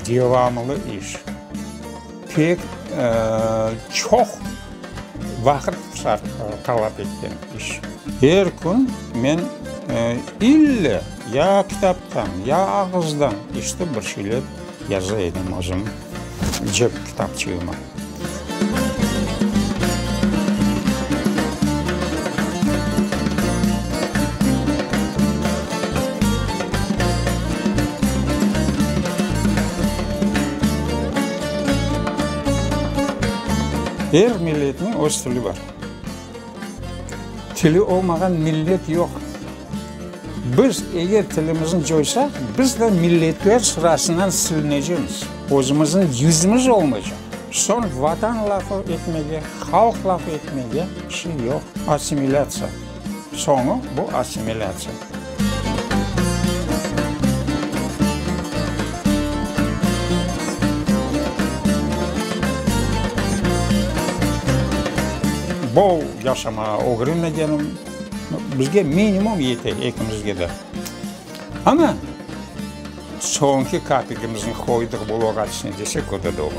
Devamlı iş. Pek çoq vaqıt talap etken iş. Er kün men ille ya kitaptan, ya ağızdan işte bir şeyler yaza edim özüm cep kitapçığıma. Er milletniñ öz tili bar. Tili olmağan millet yoq. Biz eger tilimizni coysaq, biz de milletler sırasından silinecemiz. Özümizniñ yüzümiz olmaycaq. Soñ Vatan lafı etmege, halq lafı etmege şey yoq. Assimilâtsiya. Soñu bu assimilâtsiya. Bol yaşamağa ögrenmegenim, bizge minimum yete, ekimizge de. Amma soñki kapikimizni qoydıq bu loğat içine desek, o da doğru.